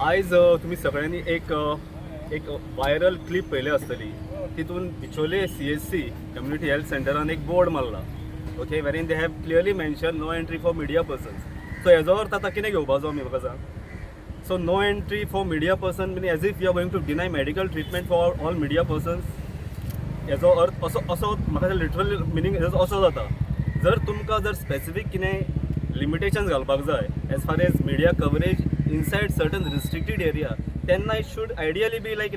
आयज तुमी सगळ्यांनी एक व्हायरल क्लिप पळयली आसतली. तितून बिचोले सीएचसी, कम्युनिटी हेल्थ सेंटरान एक बोर्ड मारला, okay, wherein they have clearly mention "No entry for media persons." So हेजो अर्थ आतां कितें घेवपाचो आमी, म्हाका सांग. So no entry for media person mean as if you are going to deny medical treatment for all media persons. हेजो अर्थ असो म्हाका लिटरल मिनींग हेजो असो जाता. जर तुमकां जर स्पेसिफीक कितें लिमिटेशन्स घालपाक जाय as far as media coverage inside certain restricted area, तेन्ना it should ideally be like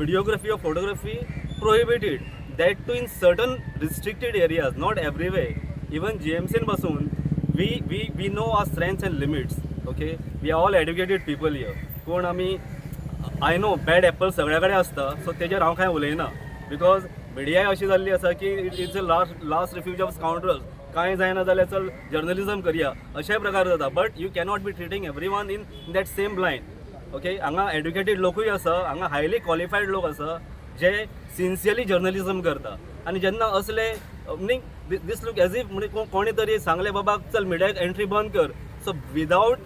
videography or photography prohibited, that too in certain restricted areas, not everywhere. Even जीएमसीन बसून we know our strengths and limits, okay? We are all educated people here. कोण आमी, I know bad Apple सगळ्या कडेन आसता, so तेजेर हांव कांय उलयना, because मिडियाय अशी जाल्ली आसा की it's a last refuge of scoundrels. कांय जायना जाल्यार चल जर्नलिजम करया, अशेय प्रकार जाता. But you cannot be treating every one in that same line, okay? हांगा एड्युकेटेड लोकूय आसा, हांगा हायली क्वॉलिफायड लोक आसा जे सिन्सियरली जर्नलिजम करता. आनी जेन्ना असले न्ही, this look as if म्हणजे कोणी तरी सांगलें, बाबा चल मिडियाक एंट्री बंद कर. So without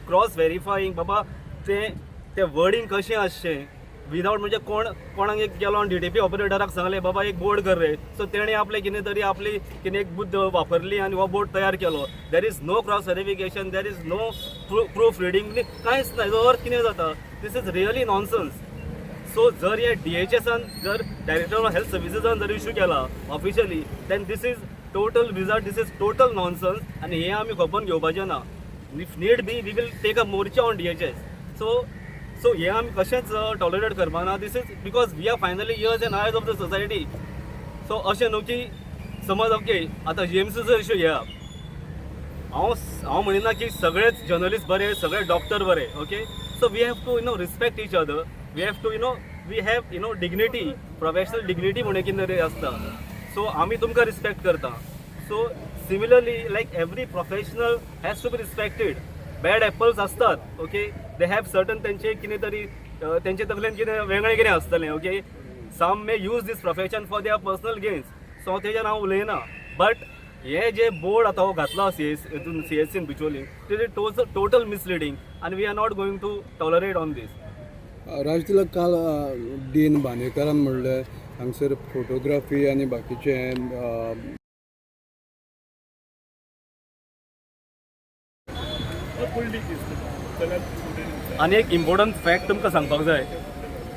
cross verifying, बाबा तें तें वर्डींग कशें आसचें, विदावट म्हणजे कोण कोणाक एक गेलो आनी डीटीपी ऑपरेटराक सांगलें, बाबा एक बोर्ड कर रे. सो तेणें आपलें कितें तरी आपली कितें एक बुद्द वापरली आनी हो बोर्ड तयार केलो. There is no cross verification, there is no proof reading, कांयच ना. हेजो अर्थ कितें जाता? This is really nonsense. So जर हे डीएचएसान जर, डायरेक्टर ऑफ हेल्थ सर्विसीसान जर इशू केला officially, then this is total bizarre, this is total nonsense आनी हें आमी खपोवन घेवपाचें ना. If need be, we will take a morcha on DHS. So हें आमी कशेंच tolerate करपाना. This is because we are finally ears and eyes of the society. So अशें न्हू की समज, ओके, आतां जीएमसीचो इशू घेया. हांव म्हणिना की सगळेच जर्नलिस्ट बरे, सगळे डॉक्टर बरे, okay? So we have to respect each other. We have to you know we have dignity, professional dignity म्हणून कितें तरी आसता. सो आमी तुमकां रिस्पेक्ट करता. So similarly, like, every professional has to be respected. Bad apples आसतात, okay? They have certain तेंचे कितें तरी तेंचे तकलेन कितें वेगळें कितें आसतलें, okay? Some may use this profession for their personal gains, so तेजेर हांव उलयना. बट हे जे बोर्ड आतां हो घातला सी एस हितून, सीएचसीन बिचोली, ते टोटल मिसलिडींग आनी we are not going to tolerate on this. राजतिलक, काल डीन बांदेकरान म्हणलें, हांगसर फोटोग्राफी आनी बाकीचे आनी एक इम्पॉर्टंट फॅक्ट तुमकां सांगपाक जाय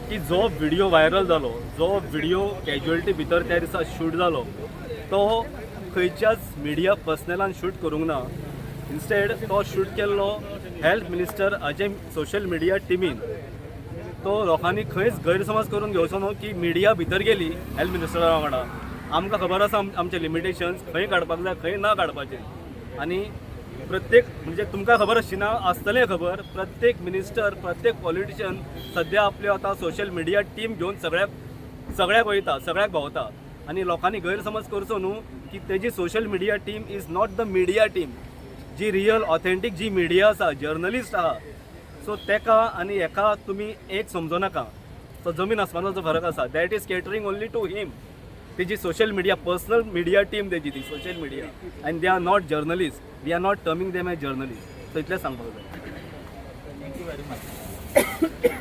की जो व्हिडिओ व्हायरल जालो, जो व्हिडिओ कॅज्युअलिटी भितर त्या दिसा शूट जालो, तो खंयच्याच मिडिया पर्सनलान शूट करूंक ना. इन्स्टेड तो शूट केल्लो हेल्थ मिनिस्टर हाजे सोशल मिडिया टिमीन. तो लोकांनी खंयच गैरसमज करून घेवचो न्हू की मिडिया भितर गेली हेल्थ मिनिस्टरा वांगडा. आमकां खबर आसा आमचे लिमिटेशन्स, खंय काडपाक जाय, खंय ना काडपाचें. आनी प्रत्येक म्हणजे तुमकां खबर आसची ना, आसतलें खबर, प्रत्येक मिनिस्टर, प्रत्येक पॉलिटिशियन सद्या आपल्यो आतां सोशल मिडिया टीम घेवन सगळ्याक सगळ्याक वयता, सगळ्याक भोंवता. आनी लोकांनी गैरसमज करचो न्हू की तेजी social media team is not the media team. Ji real authentic जी मिडिया आसा, जर्नलिस्ट आहा, सो तेका आनी हेका तुमी एक समजो नाका. सो जमीन आसमानाचो फरक आसा. That is catering only to him. तेजी social media, personal media team तेजी ती social media, and they are not journalist. We are not terming them as journalist. So इतलें सांगपाक जाय. Thank you very much.